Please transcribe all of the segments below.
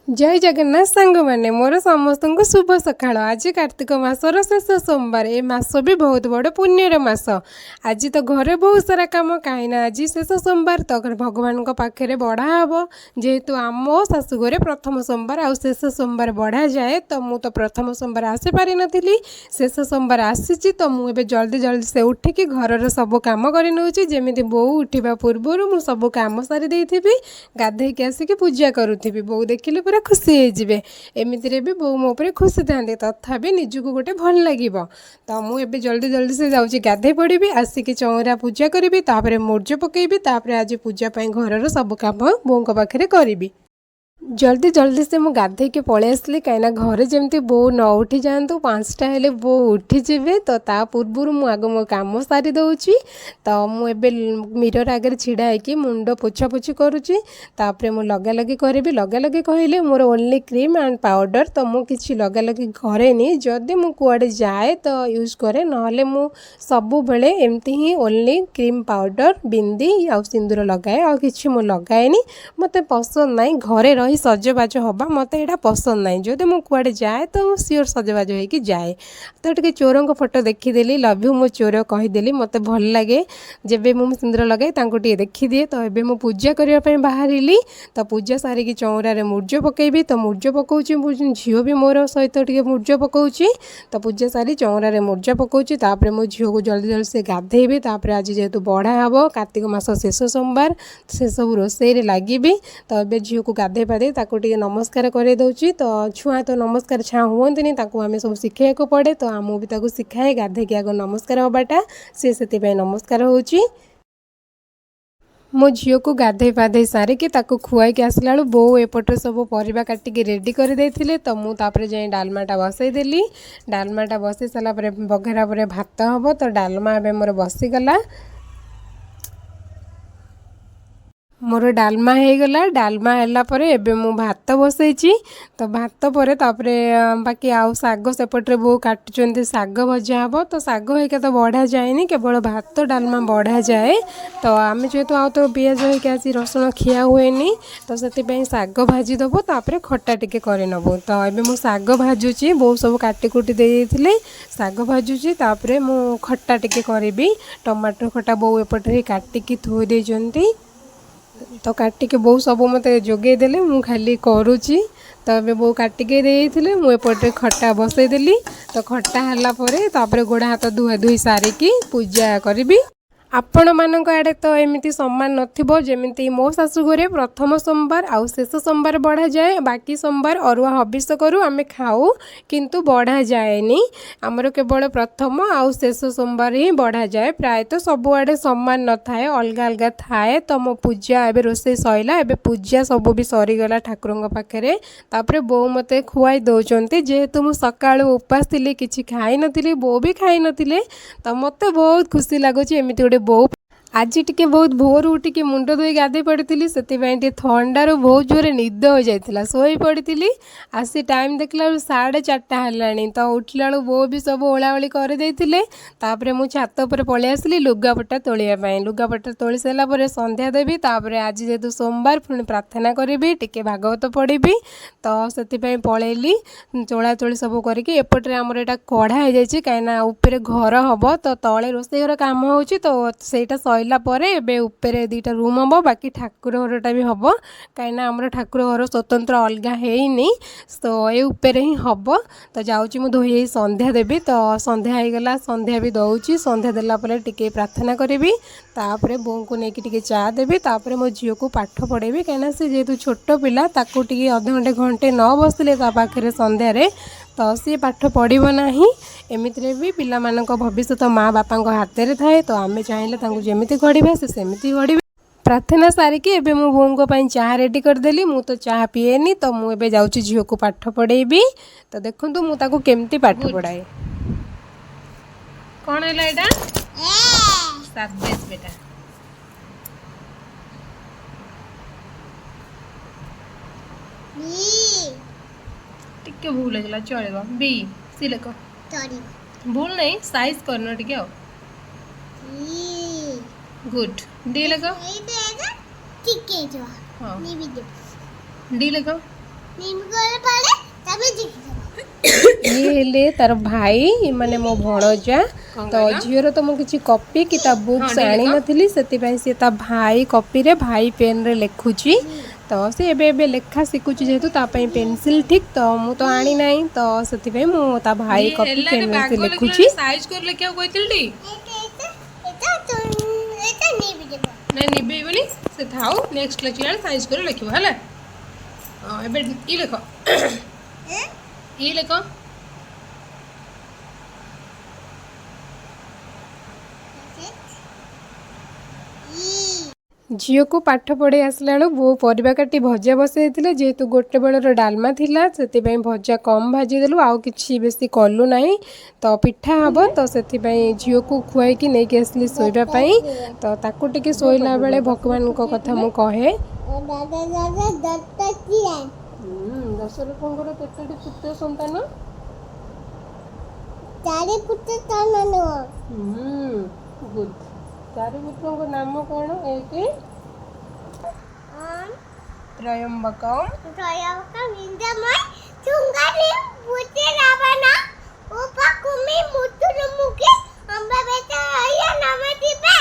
ଜୟ ଜଗନ୍ନାଥ ସାଙ୍ଗମାନେ, ମୋର ସମସ୍ତଙ୍କୁ ଶୁଭ ସକାଳ। ଆଜି କାର୍ତ୍ତିକ ମାସର ଶେଷ ସୋମବାର। ଏ ମାସ ବି ବହୁତ ବଡ଼ ପୁଣ୍ୟର ମାସ। ଆଜି ତ ଘରେ ବହୁତ ସାରା କାମ, କାହିଁକିନା ଆଜି ଶେଷ ସୋମବାର, ତ ଭଗବାନଙ୍କ ପାଖରେ ବଢ଼ା ହେବ। ଯେହେତୁ ଆମ ଶାଶୁଘରେ ପ୍ରଥମ ସୋମବାର ଆଉ ଶେଷ ସୋମବାର ବଢ଼ାଯାଏ, ତ ମୁଁ ତ ପ୍ରଥମ ସୋମବାର ଆସିପାରିନଥିଲି, ଶେଷ ସୋମବାର ଆସିଛି। ତ ମୁଁ ଏବେ ଜଲ୍ଦି ଜଲ୍ଦି ସେ ଉଠିକି ଘରର ସବୁ କାମ କରିନେଉଛି, ଯେମିତି ବୋଉ ଉଠିବା ପୂର୍ବରୁ ମୁଁ ସବୁ କାମ ସାରି ଦେଇଥିବି, ଗାଧେଇକି ଆସିକି ପୂଜା କରୁଥିବି। ବୋଉ ଦେଖିଲେ ପୁରା ଖୁସି ହେଇଯିବେ। ଏମିତିରେ ବି ବୋଉ ମୋ ଉପରେ ଖୁସି ଥାନ୍ତି, ତଥାପି ନିଜକୁ ଗୋଟେ ଭଲ ଲାଗିବ। ତ ମୁଁ ଏବେ ଜଲ୍ଦି ଜଲ୍ଦି ସେ ଯାଉଛି, ଗାଧେଇ ପଡ଼ିବି, ଆସିକି ଚଉଁରା ପୂଜା କରିବି, ତାପରେ ମୁର୍ଜ ପକାଇବି, ତାପରେ ଆଜି ପୂଜା ପାଇଁ ଘରର ସବୁ କାମ ବୋଉଙ୍କ ପାଖରେ କରିବି। ଜଲ୍ଦି ଜଲ୍ଦି ସେ ମୁଁ ଗାଧେଇକି ପଳେଇ ଆସିଲି, କାହିଁକିନା ଘରେ ଯେମିତି ବୋଉ ନ ଉଠି ଯାଆନ୍ତୁ। 5ଟା ହେଲେ ବୋଉ ଉଠିଯିବେ, ତ ତା ପୂର୍ବରୁ ମୁଁ ଆଗ ମୋ କାମ ସାରି ଦେଉଛି। ତ ମୁଁ ଏବେ ମିରର୍ ଆଗରେ ଛିଡ଼ା ହେଇକି ମୁଣ୍ଡ ପୋଛାପୋଛି କରୁଛି, ତାପରେ ମୁଁ ଲଗାଲଗି କରିବି। ଲଗାଲଗି କହିଲେ ମୋର ଓନ୍ଲି କ୍ରିମ୍ ଆଣ୍ଡ ପାଉଡ଼ର, ତ ମୁଁ କିଛି ଲଗାଲଗି କରେନି। ଯଦି ମୁଁ କୁଆଡ଼େ ଯାଏ ତ ୟୁଜ୍ କରେ, ନହେଲେ ମୁଁ ସବୁବେଳେ ଏମିତି ହିଁ ଓନ୍ଲି କ୍ରିମ୍, ପାଉଡ଼ର, ବିନ୍ଦି ଆଉ ସିନ୍ଦୁର ଲଗାଏ, ଆଉ କିଛି ମୁଁ ଲଗାଏନି। ମୋତେ ପସନ୍ଦ ନାହିଁ ଘରେ ରହି ସଜବାଜ ହେବା, ମୋତେ ଏଇଟା ପସନ୍ଦ ନାହିଁ। ଯଦି ମୁଁ କୁଆଡ଼େ ଯାଏ ତ ମୁଁ ସିଓର ସଜବାଜ ହେଇକି ଯାଏ। ତ ଟିକେ ଚୋରଙ୍କ ଫଟୋ ଦେଖିଦେଲି, ଲଭ୍ you ମୋ ଚୋର କହିଦେଲି। ମୋତେ ଭଲ ଲାଗେ ଯେବେ ମୁଁ ସିନ୍ଦୁର ଲଗାଏ ତାଙ୍କୁ ଟିକେ ଦେଖିଦିଏ। ତ ଏବେ ମୁଁ ପୂଜା କରିବା ପାଇଁ ବାହାରିଲି। ତ ପୂଜା ସାରିକି ଚଉଁରାରେ ମୁର୍ଜ ପକାଇବି। ତ ମୁର୍ଜ ପକାଉଛି, ଝିଅ ବି ମୋର ସହିତ ଟିକେ ମୁର୍ଜ ପକାଉଛି। ତ ପୂଜା ସାରି ଚଉଁରାରେ ମୁର୍ଜ ପକାଉଛି, ତାପରେ ମୋ ଝିଅକୁ ଜଲ୍ଦି ଜଲ୍ଦି ସେ ଗାଧେଇବି। ତାପରେ ଆଜି ଯେହେତୁ ବଢ଼ା ହେବ, କାର୍ତ୍ତିକ ମାସ ଶେଷ ସୋମବାର, ସେସବୁ ରୋଷେଇରେ ଲାଗିବି। ତ ଏବେ ଝିଅକୁ ଗାଧେଇ ପାଧେଇ ତାକୁ ଟିକେ ନମସ୍କାର କରେଇ ଦେଉଛି। ତ ଛୁଆ ତ ନମସ୍କାର ଛାଁ ହୁଅନ୍ତିନି, ତାକୁ ଆମେ ସବୁ ଶିଖେଇବାକୁ ପଡ଼େ। ତ ମୁଁ ବି ତାକୁ ଶିଖାଏ ଗାଧେଇକି ଆଗ ନମସ୍କାର ହେବାଟା, ସେ ସେଥିପାଇଁ ନମସ୍କାର ହେଉଛି। ମୋ ଝିଅକୁ ଗାଧେଇ ପାଧେଇ ସାରିକି ତାକୁ ଖୁଆଇକି ଆସିଲା ବେଳୁ ବୋଉ ଏପଟରେ ସବୁ ପରିବା କାଟିକି ରେଡ଼ି କରିଦେଇଥିଲେ। ତ ମୁଁ ତାପରେ ଯାଇ ଡାଲମାଟା ବସେଇଦେଲି। ଡାଲମାଟା ବସେଇ ସାରିଲା ପରେ ବଘରା ପରେ ଭାତ ହେବ। ତ ଡାଲମା ଏବେ ମୋର ବସିଗଲା। ମୋର ଡାଲମା ହେଇଗଲା। ଡାଲମା ହେଲା ପରେ ଏବେ ମୁଁ ଭାତ ବସେଇଛି। ତ ଭାତ ପରେ ତାପରେ ବାକି ଆଉ ଶାଗ ସେପଟରେ ବୋଉ କାଟୁଛନ୍ତି, ଶାଗ ଭଜା ହେବ। ତ ଶାଗ ହେଇକା ତ ବଢ଼ା ଯାଏନି, କେବଳ ଭାତ ଡାଲମା ବଢ଼ାଯାଏ। ତ ଆମେ ଯେହେତୁ ଆଉ ତ ପିଆଜ ହେଇକା ଆସି ରସୁଣ ଖିଆ ହୁଏନି, ତ ସେଥିପାଇଁ ଶାଗ ଭାଜିଦେବୁ, ତାପରେ ଖଟା ଟିକେ କରିନେବୁ। ତ ଏବେ ମୁଁ ଶାଗ ଭାଜୁଛି, ବୋଉ ସବୁ କାଟି କୁଟି ଦେଇଥିଲେ। ଶାଗ ଭାଜୁଛି, ତାପରେ ମୁଁ ଖଟା ଟିକେ କରିବି। ଟମାଟୋ ଖଟା ବୋଉ ଏପଟରେ କାଟିକି ଥୋଇ ଦେଇଛନ୍ତି। ତ କାଟିକି ବୋଉ ସବୁ ମୋତେ ଯୋଗେଇ ଦେଲେ, ମୁଁ ଖାଲି କରୁଛି। ତ ଏବେ ବୋଉ କାଟିକି ଦେଇଥିଲେ, ମୁଁ ଏପଟରେ ଖଟା ବସେଇଦେଲି। ତ ଖଟା ହେଲା ପରେ ତାପରେ ଗୋଡ଼ ହାତ ଧୁଆ ଧୁଇ ସାରିକି ପୂଜା କରିବି। ଆପଣମାନଙ୍କ ଆଡ଼େ ତ ଏମିତି ସମାନ ନଥିବ, ଯେମିତି ମୋ ଶାଶୁଘରେ ପ୍ରଥମ ସୋମବାର ଆଉ ଶେଷ ସୋମବାର ବଢ଼ାଯାଏ। ବାକି ସୋମବାର ଅରୁଆ ହବିଷ କରୁ, ଆମେ ଖାଉ, କିନ୍ତୁ ବଢ଼ାଯାଏନି। ଆମର କେବଳ ପ୍ରଥମ ଆଉ ଶେଷ ସୋମବାର ହିଁ ବଢ଼ାଯାଏ। ପ୍ରାୟତଃ ସବୁଆଡ଼େ ସମାନ ନଥାଏ, ଅଲଗା ଅଲଗା ଥାଏ। ତ ମୋ ପୂଜା ଏବେ ରୋଷେଇ ସରିଲା, ଏବେ ପୂଜା ସବୁ ବି ସରିଗଲା ଠାକୁରଙ୍କ ପାଖରେ। ତାପରେ ବୋଉ ମୋତେ ଖୁଆଇ ଦେଉଛନ୍ତି, ଯେହେତୁ ମୁଁ ସକାଳୁ ଉପାସ ଥିଲି, କିଛି ଖାଇନଥିଲି, ବୋଉ ବି ଖାଇନଥିଲେ। ତ ମୋତେ ବହୁତ ଖୁସି ଲାଗୁଛି ଏମିତି ଗୋଟେ ବୋଉ। ଆଜି ଟିକେ ବହୁତ ଭୋରୁ ଉଠିକି ମୁଣ୍ଡ ଧୋଇ ଗାଧୋଇ ପଡ଼ିଥିଲି, ସେଥିପାଇଁ ଟିକେ ଥଣ୍ଡାରୁ ବହୁତ ଜୋରେ ନିଦ ହୋଇଯାଇଥିଲା, ଶୋଇ ପଡ଼ିଥିଲି। ଆସି ଟାଇମ୍ ଦେଖିଲା ବେଳକୁ 4:30 ହେଲାଣି। ତ ଉଠିଲା ବେଳକୁ ବୋଉ ବି ସବୁ ଓଳାଓଳି କରିଦେଇଥିଲେ। ତାପରେ ମୁଁ ଛାତ ଉପରେ ପଳେଇ ଆସିଲି ଲୁଗାପଟା ତୋଳିବା ପାଇଁ। ଲୁଗାପଟା ତୋଳି ସାରିଲା ପରେ ସନ୍ଧ୍ୟା ଦେବି, ତାପରେ ଆଜି ଯେହେତୁ ସୋମବାର ପୁଣି ପ୍ରାର୍ଥନା କରିବି, ଟିକେ ଭାଗବତ ପଢ଼ିବି। ତ ସେଥିପାଇଁ ପଳେଇଲି ତୋଳା ତୋଳି ସବୁ କରିକି। ଏପଟରେ ଆମର ଏଇଟା କଢ଼ା ହେଇଯାଇଛି, କାହିଁକିନା ଉପରେ ଘର ହେବ, ତ ତଳେ ରୋଷେଇ ଘର କାମ ହେଉଛି। ତ ସେଇଟା ସରିଲା ପରେ ଏବେ ଉପରେ 2ଟା ରୁମ୍ ହେବ, ବାକି ଠାକୁର ଘରଟା ବି ହେବ, କାହିଁକିନା ଆମର ଠାକୁର ଘର ସ୍ୱତନ୍ତ୍ର ଅଲଗା ହେଇନି, ତ ଏ ଉପରେ ହିଁ ହେବ। ତ ଯାଉଛି ମୁଁ ଧୋଇ ହେଇ ସନ୍ଧ୍ୟା ଦେବି। ତ ସନ୍ଧ୍ୟା ହେଇଗଲା, ସନ୍ଧ୍ୟା ବି ଦେଉଛି। ସନ୍ଧ୍ୟା ଦେଲା ପରେ ଟିକେ ପ୍ରାର୍ଥନା କରିବି, ତାପରେ ବୋଉଙ୍କୁ ନେଇକି ଟିକେ ଚା ଦେବି, ତାପରେ ମୋ ଝିଅକୁ ପାଠ ପଢ଼େଇବି, କାହିଁକିନା ସେ ଯେହେତୁ ଛୋଟ ପିଲା, ତାକୁ ଟିକେ ଅଧଘଣ୍ଟେ ଘଣ୍ଟେ ନ ବସିଲେ ତା ପାଖରେ ସନ୍ଧ୍ୟାରେ ତ ସିଏ ପାଠ ପଢ଼ିବ ନାହିଁ। ଏମିତିରେ ବି ପିଲାମାନଙ୍କ ଭବିଷ୍ୟତ ମା ବାପାଙ୍କ ହାତରେ ଥାଏ, ତ ଆମେ ଚାହିଁଲେ ତାଙ୍କୁ ଯେମିତି ଗଢ଼ିବା ସେ ସେମିତି ଗଢ଼ିବେ। ପ୍ରାର୍ଥନା ସାରିକି ଏବେ ମୁଁ ବୋଉଙ୍କ ପାଇଁ ଚାହା ରେଡ଼ି କରିଦେଲି। ମୁଁ ତ ଚାହା ପିଏନି, ତ ମୁଁ ଏବେ ଯାଉଛି ଝିଅକୁ ପାଠ ପଢ଼େଇବି। ତ ଦେଖନ୍ତୁ ମୁଁ ତାକୁ କେମିତି ପାଠ ପଢ଼ାଏ। କ'ଣ ହେଲା ଏଇଟା? ସାବେଶ ବେଟା। ଟିକେ ଭୁଲ ହେଇଗଲା, ଚଳିବ। ବି ସି ଲେଖ। ଭୁଲ ନାହିଁ, ସାଇଜ୍ କରିନ ଟିକେ ଆଉ। ଗୁଡ୍। ଡି ଲେଖ। ହଁ, ଡି ଲେଖ। ନିମି ପରେ ତମେ ଦେଖିଦେବ। ଇଏ ହେଲେ ତାର ଭାଇ, ଏମାନେ ମୋ ଭଣଜା। ତ ଝିଅର ତ ମୁଁ କିଛି କପି କି ତା ବୁକ୍ସ ଆଣିନଥିଲି, ସେଥିପାଇଁ ସିଏ ତା ଭାଇ କପିରେ, ଭାଇ ପେନ୍ରେ ଲେଖୁଛି। ତ ସେ ଏବେ ଏବେ ଲେଖା ଶିଖୁଛି ଯେହେତୁ, ତା ପାଇଁ ପେନସିଲ୍ ଠିକ୍। ତ ମୁଁ ତ ଆଣିନାହିଁ, ତ ସେଥିପାଇଁ ମୁଁ ତା ଭାଇ କପି ପେନ୍ରେ ସେ ଲେଖୁଛି। ସାଇଜ କରି ଲେଖିବାକୁ କହିଥିଲି ଟି। ଏଇଟା, ଏଇଟା, ଏଇଟା, ଏଇଟା ନିବି ଦେବ। ନାଇଁ, ନିଭେଇବନି, ସେ ଥାଉ। ନେକ୍ସଟ ଲେଖିଲା ବେଳେ ସାଇଜ କରି ଲେଖିବ, ହେଲା? ହଁ, ଏବେ ଇ ଲେଖ। ଇ ଲେଖ। ଇ। ଝିଅକୁ ପାଠ ପଢ଼େଇ ଆସିଲା ବେଳୁ ବୋଉ ପରିବା କାଟି ଭଜା ବସେଇଥିଲେ। ଯେହେତୁ ଗୋଟେ ବେଳର ଡାଲମା ଥିଲା, ସେଥିପାଇଁ ଭଜା କମ୍ ଭାଜିଦେଲୁ, ଆଉ କିଛି ବେଶୀ କଲୁ ନାହିଁ। ତ ପିଠା ହେବ, ତ ସେଥିପାଇଁ ଝିଅକୁ ଖୁଆଇକି ନେଇକି ଆସିଲି ଶୋଇବା ପାଇଁ। ତ ତାକୁ ଟିକେ ଶୋଇଲା ବେଳେ ଭଗବାନଙ୍କ କଥା ମୁଁ କହେ। ଦାଦା, ଦାଦା, ଦତ୍ତା କିଏ? ଦଶରଥଙ୍କର କେତୋଟି ପୁତ୍ର ସନ୍ତାନ? ଚାରି ପୁତ୍ର ସନ୍ତାନ। ଗୁଡ୍। ଚାରି ପୁତ୍ରଙ୍କ ନାମ କ'ଣ? ଏକ, ତ୍ରୟମ୍ବକମ୍। ଦୟାକା ନିନ୍ଦମୟ ଚୁଙ୍ଗାରେ ବୁତେ ରାବଣ ଉପକୁମି ମୁতুରୁ ମୁଖେ ଅମ୍ବା ବେଟା ଆୟା ନାମ ଦିବେ।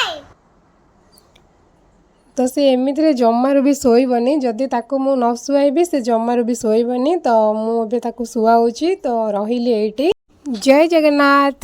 ତ ସେ ଏମିତିରେ ଜମାରୁ ବି ଶୋଇବନି। ଯଦି ତାକୁ ମୁଁ ନ ଶୁଆଇବି, ସେ ଜମାରୁ ବି ଶୋଇବନି। ତ ମୁଁ ଏବେ ତାକୁ ଶୁଆଉଛି। ତ ରହିଲି ଏଇଠି। ଜୟ ଜଗନ୍ନାଥ।